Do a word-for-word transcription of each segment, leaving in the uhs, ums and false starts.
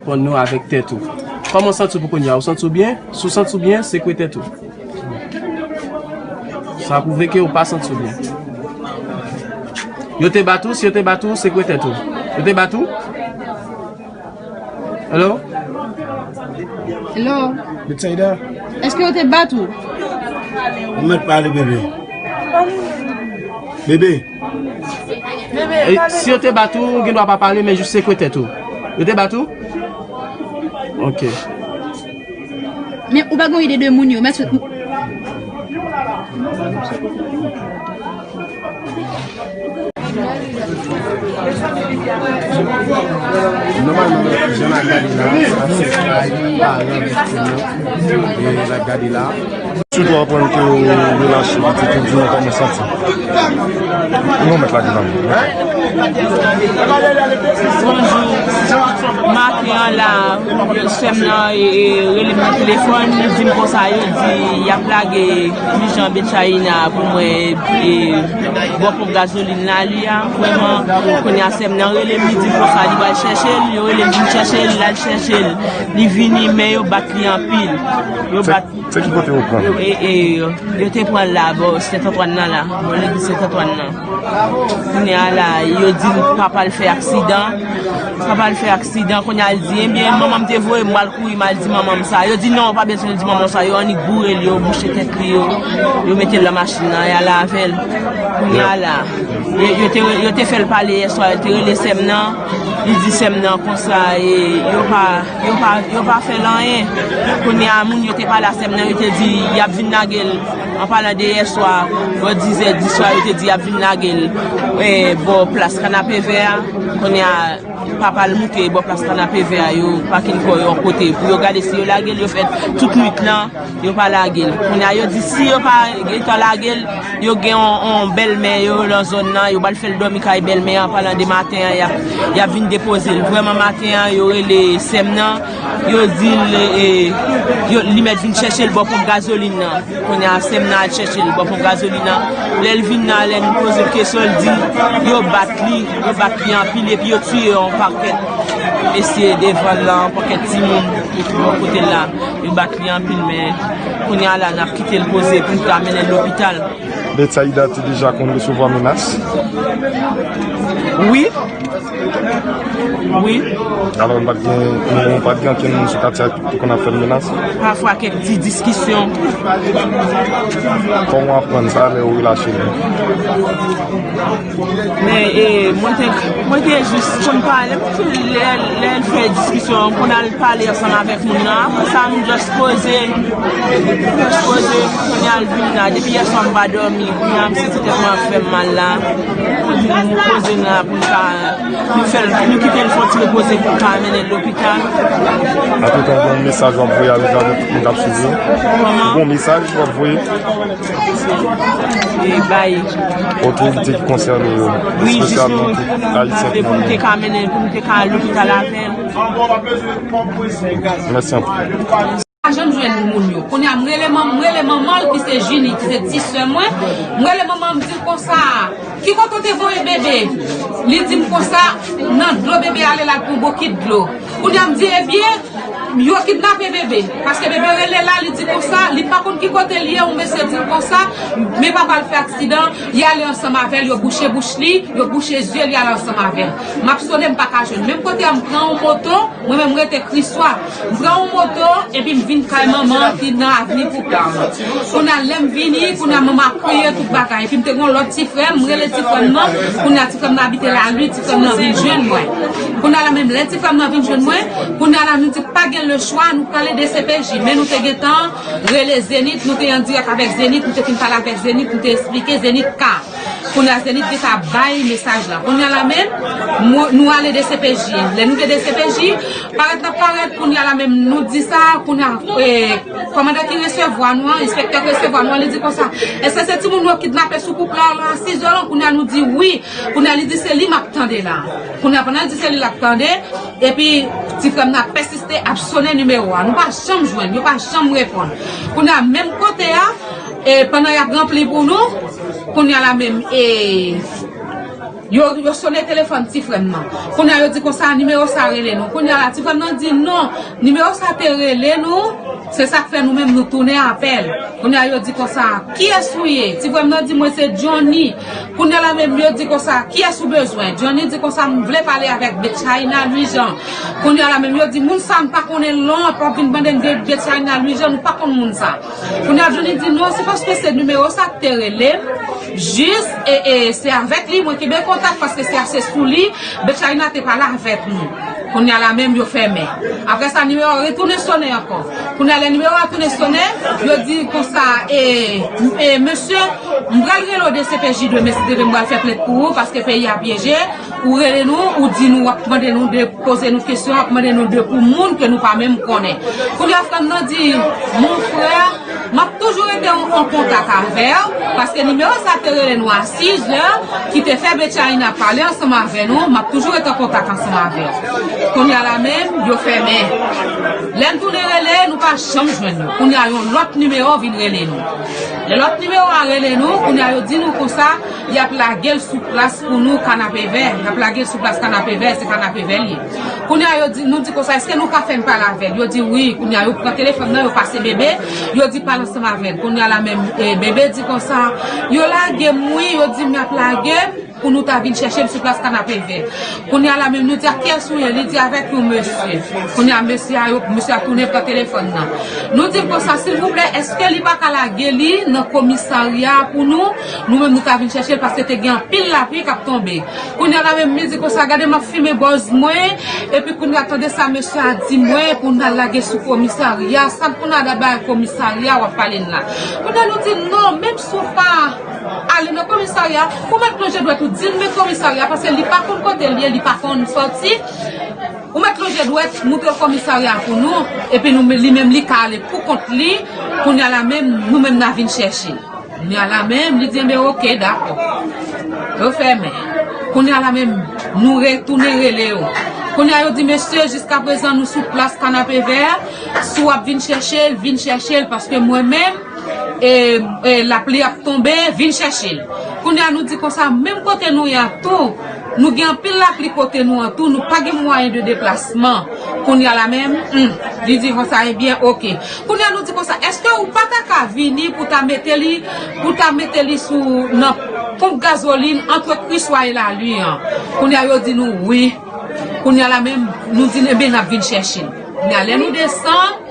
Reponn nou avèk tèt ou. Kòman w santi w pou kounye a? Ou santi w byen? Si w santi w byen, sekwe tèt ou. Sa pwouve ke ou pa santi w byen. Yo te bat ou? Si yo te bat ou, sekwe tèt ou. Yo te bat ou? Hello? Hello? Betsaida? Èske yo te bat ou? Ou mèt pale, bebe. Bebe. E, si yo te bat ou, ou gen dwa pa pale, men jis sekwe tèt ou. Yo te bat ou? Ok. Men ou pa gen ide de moun yo, mèt. Nòmalman, jan n ap gade la, sa se kay paran viktim nan. E n ap gade la. Sitou aprann ke w relache pitit ou, di nou kòman w santi. Ou nan mèt la devan nou. Bonjou. Maten an la, sè m nan, e, e, rele m nan telefòn, li di m konsa, yo di y ap lage Jan Betchayina pou mwen, e, bò ponp gazolin la li a. Vrèman, kounye a sè m nan rele m, li di m konsa, li pral chèche l, yo rele l vin chèche l, l al chèche l. Li vini, men yo bat li anpil. Yo bat Se ki kote yo pran l? E, e, yo te pran l la, bò Sent Antwàn nan la, bò legliz Sent Antwàn nan. Kounye a la, yo di l papa l fè aksidan. Papa l fè aksidan, kounye a l di, ebyen, manman m te voye m, m al kouri, m al di manman m sa. Yo di, non, ou pa bezwen di manman w sa. Yo annik boure l, yo bouche tèt li, yo, yo mete l nan machin nan, y ale avè l. Kounye a la, yo, yo te, yo te fè l pale yèswa, yo te rele sè m nan, li di sè m nan konsa, e, yo pa, yo pa, yo pa fè l anyen. Kounye a, moun yo te pale a sè m nan, yo te di, y ap vin lage l. An palan de yèswa, bò dizè diswa, yo te di, y ap vin lage l, e, bò plas Kanapevè a. Kounye a, papa l moute bò plas Kanapevè a, yo pake l kò yo yon kote. Pou yo gade si yo lage l, yo fè tout nwit lan, yo pa lage l. Kounye a, yo di, si yo pa gentan lage l, yo gen yon, yon bèlmè yo nan zòn nan, yo pral fè l dòmi kay bèlmè an, palan de maten an, y ap, y ap vin depoze l. Vrèman, maten an, yo rele sè m nan, yo di l, e, yo, li mèt vin chèche l bò ponp gazolin nan. Kounye a, sè m nan al chèche l bò ponp gazolin nan. Lè l vin nan, lè nou poze l kesyon, l di, yo bat li, yo bat li anpil, epi yo tiye yon pakèt mesye devan l la, yon pakèt timoun bò kote l la. Yo bat li anpil, men kounye a la, n ap kite l poze pou n ta mennen l lopital. Betsaida te deja konn resevwa menas? Wi. Wi. Alò, nou pa t gen, nou pa t gen ankenn moun sou katye a ki te konn ap fè l menas? Pafwa, kèk ti diskisyon. Kòman w aprann sa lè yo relache l? Men, e, mwen te, mwen te jis konn pale, m te, lè, lè l fè diskisyon, m konn al pale ansanm avèk moun nan. Apre sa, m just poze, m just poze, kounye a l vin la. Depi yèswa m pa dòmi, kounye a m santi tèt mwen ap fè m mal la. M poze m la pou m ka, nou fè l, nou kite l fè yon ti repoze pou m ka mennen l lopital. Antouka, ou gen yon mesaj w ap voye avèk, avèk tout moun k ap swiv yo? Kòman? Ou gen yon mesaj w ap voye? E bay. Otorite ki konsène yo, espesyalman tout Ayisyen ki nan peyi. Pou m te ka mennen, pou m te ka al lopital avè l. Mèsi anpil. Pa janm jwenn moun yo. Kounye a, m rele manm-, m rele manman l, ki se Jini, ki se ti sè mwen. M rele manman l, m di l konsa, ki kote w te voye bebe? Li di m konsa, nan dlo bebe ale la, l pran bokit dlo. Kounye a, m di, ebyen, yo kidnape bebe. Paske bebe rele la, li di konsa, li pa konn ki kote l ye, yon mesye di l konsa, men papa l fè aksidan, y ale ansanm avè l, yo bouche bouch li, yo bouche zye l, y ale ansanm avè l. M ap sone, m pa ka jwenn. Menm kote a, m pran yon moto, mwen menm m rete Kriswa. M pran yon moto, epi m vin kay manman ki nan avni Pouplam. Kounye a, lè m vini, kounye a, manman ap kriye tout bagay. Epi m te gen yon lòt ti frè m, m rele ti frè m nan, kounye a, ti frè m nan abite Lalui, ti frè m nan vin jwenn mwen. Kounye a la menm, lè ti frè m nan vin jwenn mwen, kounye a la, nou di pa gen lechwa, nou prale D C P J, men nou te gentan rele Zenith, nou te an dirèk avèk Zenith, nou te fin pale avèk Zenith, nou te esplike Zenith ka. Kounye a Zenith gentan bay mesaj la. Kounye a la menm, nou, nou ale D C P J. Lè nou gen D C P J, parèt n ap parèt, kounye a la menm, nou di sa, kounye a, e, kòmandan ki resevwa nou an, enspektè ki resevwa nou an, li di konsa, èske se timoun yo kidnape sou Pouplam la, Sizolon? Kounye a nou di wi. Kounye a li di se li m ap tande la. Kounye a pandan l di se li l ap tande, epi ti frè m nan ap pèsiste ap sone nimewo a. Nou pa janm jwenn, yo pa janm reponn. Kounye a menm kote a, e, pandan y ap ranpli pou nou, kounye a la menm, e, Yo, yo sone telefòn ti frè m nan. Kounye a yo di konsa, "Nimewo sa rele nou." Kounye a la, ti frè m nan di, "Non, nimewo sa te rele nou, se sa k fè nou menm nou tounen apèl." Kounye a yo di konsa, "Kiyès ou ye?" Ti frè m nan di, "Mwen se Johnny." Kounye a la menm yo di konsa, "Kiyès ou bezwen?" Johnny di konsa, "M vle pale avèk Betchaïna Louis Jean." Kounye a la menm yo di, "Moun sa m pa konnen l non, w ap vin mande m de Betchaïna Louis Jean, nou pa konn moun sa." Kounye a Johnny di, "Non, se paske se nimewo sa k te rele m, jis, e, e se avèk li mwen kenbe kontak, paske se ase sou li, Betchaïna te pale avèk nou." Kounye a la menm yo fèmen. Apre sa, nimewo a retounen sonnen ankò. Kounye a lè nimewo a tounen sonnen, yo di konsa, e, e, "Mesye, m pral rele w de C P J de, men si te vle m pral fè plent pou ou, paske peyi a pyeje, ou rele nou, ou di nou, w ap mande nou de, poze nou kesyon, w ap mande nou de pou moun ke nou pa menm konnen." Kounye a frè m nan di, "Mon frè, m ap toujou rete an, an kontak avè w, paske nimewo sa te rele nou a sizè, ki te fè Betchaïna pale ansanm avè nou, m ap toujou rete an kontak ansanm avè w." Kounye a la menm, yo fèmen. Lè n tounen rele, nou pa janm jwenn yo. Kounye a yon lòt nimewo vin rele nou. Lè lòt nimewo a rele nou, kounye a yo di nou konsa, y ap lage l sou plas pou nou Kanapevè. Y ap lage l sou plas Kanapevè, se Kanapevè l ye. Kounye a yo di, nou di konsa, "Èske nou ka fè n pale avè l?" Yo di, "Wi." Kounye a yo pran telefòn nan, yo pase Bebe, yo di, "Pale ansanm avè l." Kounye a la menm, e, Bebe di konsa, "Yo lage m wi," yo di, "M ap lage m pou nou ta vin chèche l sou plas Kanapevè." Kounye a la menm nou di, "A kiyès ou ye?" Li di, "Avèk yon mesye." Kounye a mesye a, yo, mesye a tounen pran telefòn nan. Nou di l konsa, "Silvouplè, èske li pa ka lage li nan komisarya pou nou? Nou menm nou ka vin chèche l paske te gen anpil lapli k ap tonbe." Kounye a la menm li di konsa, "Gade m ap fimen bòz mwen." Epi kounye a tande sa mesye a di mwen pou n al lage sou komisarya. Sa pou n al bay komisarya w ap pale n la. Kounye a nou di, "Non, menm si w pa ale nan komisarya, ou mèt lonje dwèt ou di n men komisarya, paske li pa konn kote l ye, li pa konn sòti. Ou mèt lonje dwèt, moutre l komisarya pou nou, epi nou, li menm li ka ale pou kont li, kounye a la menm, nou menm n a vin chèche l." Kounye a la menm, li di, "Enben, oke, dakò." Yo fèmen. Kounye a la menm, nou retounen rele yo. Kounye a yo di, "Mesye, jiskaprezan nou sou plas Kanapevè, si w ap vin chèche l, vin chèche l, paske mwen menm, e, e, lapli ap tonbe, vin chèche l." Kounye a nou di konsa, menm kote nou ye a tou, nou gen anpil lapli kote nou an tou, nou pa gen mwayen de deplasman. Kounye a la menm, hmm, li di konsa, "Ebyen, oke." Kounye a nou di konsa, "Èske ou pa ta ka vini pou ta mete li, pou ta mete li sou, nan ponp gazolin ant Kriswa e Lali an?" Kounye a yo di nou, "Wi." Kounye a la menm, nou di, "Enben, n ap vin chèche l." Kounye a lè nou desann,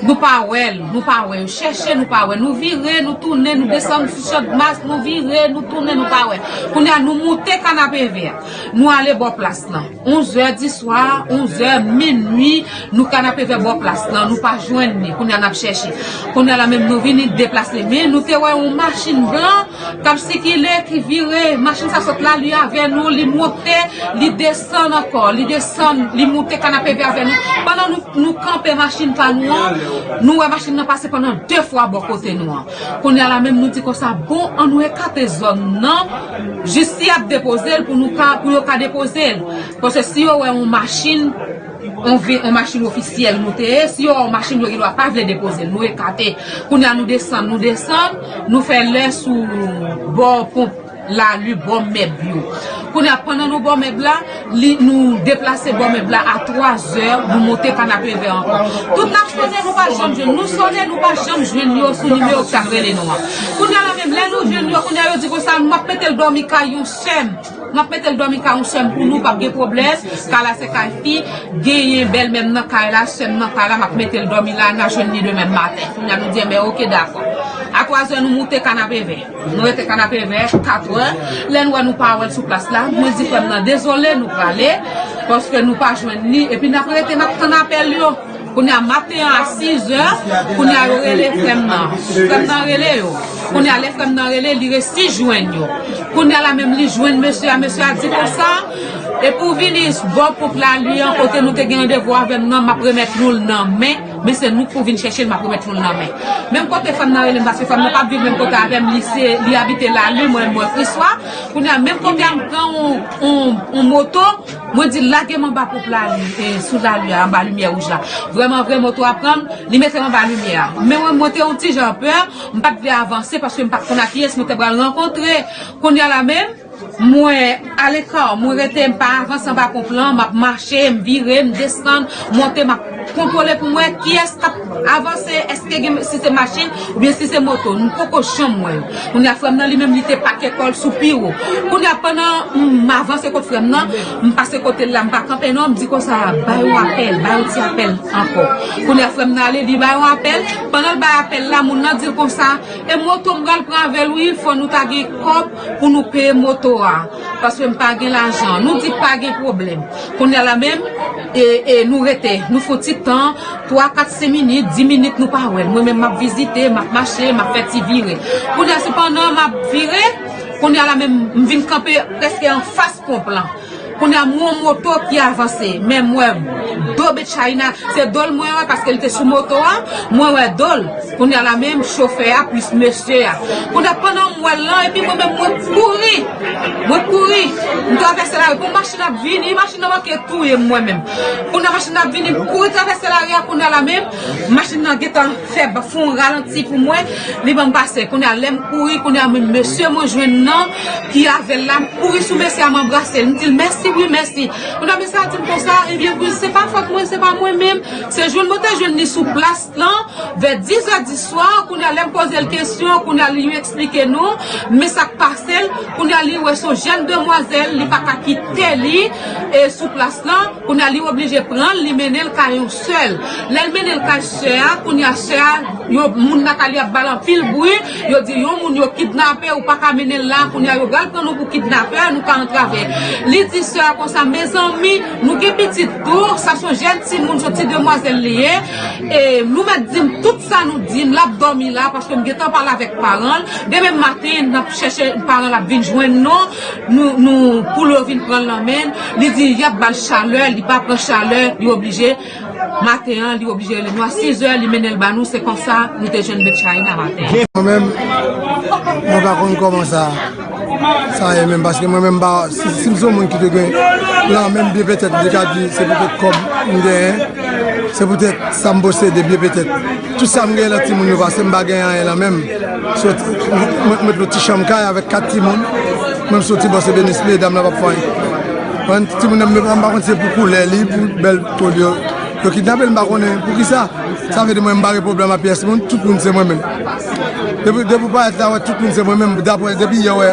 nou pa wè l, nou pa wè yo chèche, nou pa wè. Nou vire, nou tounen, nou desann sou Channmas, nou vire, nou tounen, nou pa wè. Kounye a nou moute Kanapevè. Nou ale bò plas lan. Onzè di swa, onzè, minui, nou Kanapevè bò plas lan, nou pa jwenn li. Kounye a n ap chèche. Kounye a la menm nou vini deplase. Men nou te wè yon machin blan k ap sikile, ki vire. Machin sa sot Lali avè nou, li monte, li desann ankò, li desann, li moute Kanapevè avè nou. Pandan nou, nou kanpe machin pa nou an, nou wè machin nan pase pandan de fwa bò kote nou an. Kounye a la menm nou di konsa, "Bon, an nou ekate zòn nan, jis si y ap depoze l pou nou ka, pou yo ka depoze l." Paske si yo wè yon machin, yon ve-, yon machin ofisyèl nou te ye, si yo wè yon machin, yo gendwa pa vle depoze l. Nou ekate. Kounye a nou desann, nou desann, nou fè lè sou bò ponp Lali, bò mèb yo. Kounye a pandan nou bò mèb la, li, nou deplase bò mèb la a twa zè, nou monte Kanapevè ankò. Tout n ap sone, nou pa janm jwenn. Nou sone, nou pa janm jwenn yo sou nimewo k t ap rele nou an. Kounye a la menm, lè nou jwenn yo, kounye a yo di konsa, "M ap mete l dòmi kay yon sè m. M ap mete l dòmi kay yon sè m pou nou, p ap gen pwoblèm. Kay la se kay fi, genyen bèlmè m nan kay la, sè m nan kay la, m ap mete l dòmi la, n a jwenn li demen maten." Kounye a nou di, "Enben, oke, dakò." A twa zè, nou moute Kanapevè. Nou rete Kanapevè, kat è. Lè n wè nou pa wè l sou plas la, mwen di frè m nan, "Dezole, nou prale, paske nou pa jwenn li, epi n ap rete, n ap tann apèl yo." Kounye a maten an a sis è, kounye a yo rele frè m nan. Frè m nan rele yo. Kounye a lè frè m nan rele, li resi jwenn yo. Kounye a la menm li jwenn mesye a, mesye a di konsa, "Epi w vini bò ponp Lali an, kote nou te gen randevou avè m nan, m ap remèt nou l nan men, men se nou k pou vin chèche l, m ap remèt nou l nan men." Menm kote frè m nan rele m, paske frè m nan p ap viv menm kote avè m, li se, li abite Lali, mwen, mwen Kriswa. Kounye a menm kote a m pran yon, yon, yon moto, mwen di, "Lage m anba ponp Lali, e, sou Lali a, anba limyè wouj la." Vrèman vre, moto a pran m, li mete m anba limyè a. Men mwen, mwen te yon ti jan pè, m pa t vle avanse paske m pa t konn ak kiyès mwen te pral rankontre. Kounye a la menm, Mwen aleka, mwen rete, m pa avanse anba pon plan, m ap mache, m vire, m desann, monte, m ap kontwole pou m wè kiyès k ap avanse, èske gen, si se machin oubyen si se moto, m poko janm wè yo. Kounye a, frè m nan li menm, li te pake kò l sou pi wo. Kounye a, pandan m avanse kot frè m nan, m pase kote l la, m pa kanpe non, m di konsa, "Bay yon apèl, bay yon ti apèl ankò." Kounye a, frè m nan ale, li bay yon apèl. Pandan l bay apèl la, moun nan di l konsa, "E moto m pral pran avè l wi, fò nou ta gen kòb pou nou peye moto a, paske m pa gen lajan." Nou di pa gen pwoblèm. Kounye a la menm, e, e nou rete, nou fè yon ti tan, twa, kat, senk minit, dis minit, nou pa wè l. Mwen menm, m ap vizite, m ap mache, m ap fè ti vire. Kounye a, sepandan, m ap vire, kounye a la menm, m vin kanpe prèske anfas ponp lan. Kounye a, m wè yon moto ki avanse, men m wè do Bèt Chayna, se do l mwen wè, paske l te sou moto a, mwen wè do l. Kounye a la menm, chofè a plis mesye a. Kounye a, pandan m wè l lan, epi mwen menm, mwen kouri. Mwen kouri. M travèse lari pou machin ap vini, machin nan manke touye m mwen menm. Kounye a, machin nan ap vini, m kouri travèse lari a, kounye a la menm, machin nan gentan fè, fè yon ralanti pou mwen, li ban m pase. Kounye a, lè m kouri, kounye a, menm mesye mwen jwenn nan, ki avè l la, m kouri sou mesye a, m anbrase l. M di l, "Mèsi, wi, mèsi." Kounye a, mesye a di m konsa, "Ebyen, wi, se pa fòt mwen, se pa mwen menm. Se jwenn mwen te jwenn li sou plas lan, vè dis è di swa, kounye a, lè m poze l kesyon, kounye a, li eksplike nou, men sa k pase l, kounye a, li wè se yon jèn demwazèl, li pa ka kite li, e sou plas lan." Kounye a, li oblije pran l, li mennen l kay yon sè l. Lè l mennen l kay sè a, kounye a, sè a, yo, moun nan kay li ap ba l anpil bri, yo di yon moun yo kidnape, ou pa ka mennen l la, kounye a, yo pral pran nou pou kidnapè, nou ka antrave. Li di sè a konsa, "Mezanmi, nou gen pitit tou, sa se yon jèn timoun, se yon ti demwazèl li ye, e nou mèt di m tout sa nou di m, l ap dòmi la, paske m gentan pale avèk paran l, demen maten, n ap chèche paran l ap vin jwenn nou." Nou, nou, pou l yo vin pran l nan men l, li di y ap ba l chalè, li pa pran chalè, li oblije, maten an, li oblije rele nou a sis è, li mennen l ba nou, se konsa nou te jwenn Bèt Chayna maten an. Mwen menm, mwen pa konn kòman sa, sa ye menm, paske mwen menm, m pa, si, si m se yon moun ki te gen, lan menm byen petèt, m te ka di, se poutèt kòb m genyen, se poutèt sa m posede byen petèt. Tout sa m genyen lan timoun yo pase, m pa genyen anyen lan menm. Soti, mwen, mwen, mwen, ti chanm kay avèk kat timoun. Mwen m soti bò se Benis Pye, dam nan p ap fè anyen. Mwen, timoun nan, m pa konn se pou koulè li, pou bèl po li yo. Yo kidnape l, m pa konnen poukisa. Sa vle di mwen, m pa gen pwoblèm ak pyès moun, tout moun se mwen menm. Depi, depi w parèt la, wè tout moun se mwen menm. Daprè, depi yè, wè,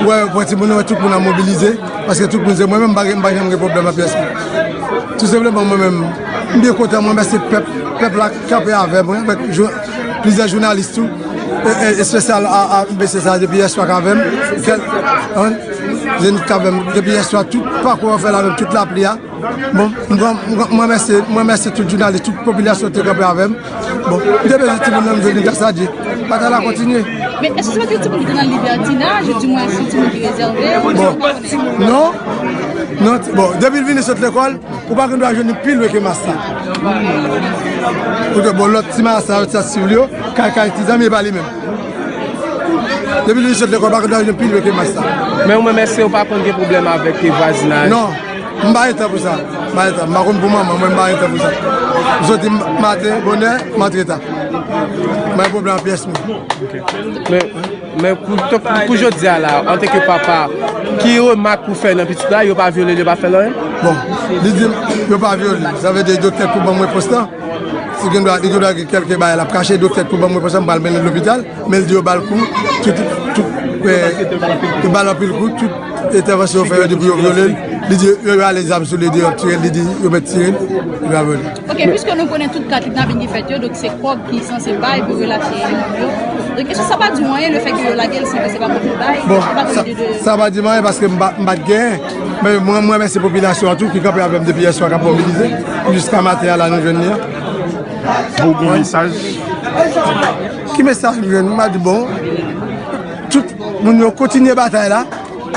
wè, wè timoun nan, wè tout moun ap mobilize. Paske tout moun se mwen menm, m pa gen, m pa janm gen pwoblèm ak pyès moun. Tou senpleman, mwen menm, m byen kontan, mwen mèsi pèp, pèp la kanpe avè mwen, avèk jou-, plizyè jounalis tou, e, e, espesyal a, a, mesye sa depi yè swa k avè m, kèl, an, Zenith k avè m, depi yè swa, tout pakou an fè la menm, tout lapli a. Bon, m, m, m, mwen mèsi, mwen mèsi tout jounalis, tout popilasyon te kanpe avè m. Bon, m te bezwen timoun nan, m jwenn li gras a Dye. Batay la kontinye. Men èske se pa te timoun ki te nan libètinaj, oudimwen se timoun ki rezève? Bon, non, non, bon, depi l vini sot lekòl, ou pa gen dwa jwenn li pi lwen ke mas la. Ou te bon, lòt ti mas la, yo ti swiv li yo, kay, kay, ti zanmi, e pa li menm. Depi l vini sot lekòl, ou pa gen dwa jwenn li pi lwen ke mas la. Men ou menm, èske ou pa konn gen pwoblèm avèk vwazinaj? Non. M pa gen tan pou sa. M pa gen tan. M pa konn pou manman, mwen m pa gen tan pou sa. M soti m-, maten, bonè, m antre ta. M pa gen pwoblèm ak pyès moun. Men, men pou, pou jodi a la, antanke papa, ki remak ou fè nan pitit la, yo pa vyole l, yo pa fè l anyen? Bon, li di m, yo pa vyole l. Sa vle di doktè pou ban m repons lan. Si gen dwa, li gen dwa gen kèlke bagay l ap kache, doktè pou ban m repons lan, m pral mennen l lopital. Men l di yo ba l kou, tout, tout, eh, yo ba l anpil kou, tout entèvansyon yo fè, yo di pou yo vyole l. Li di yo, yo ale zam sou li, yo di yo ap tire l, li di yo mèt tire l, yo pa vyole l. Ok, piske nou konnen tout ka kidnaping ki fèt yo, donk se kòb ki sanse bay pou relache moun yo. Donk, èske sa pa di w anyen, lefètke yo lage l san ke se pa moun ki bay? Bon, sa, sa pa di m anyen paske m pa, m pa t genyen. Men mwen, mwen remèsye popilasyon an tou ki kanpe avè m depi yè swa k ap mobilize. Jiska maten an la, nou jwenn li an. Bon, bon mesaj. Ki mesaj m jwenn? M a di, bon, tout moun yo kontinye batay la.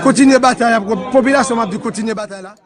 Kontinye batay la. Popilasyon, m ap di, kontinye batay la.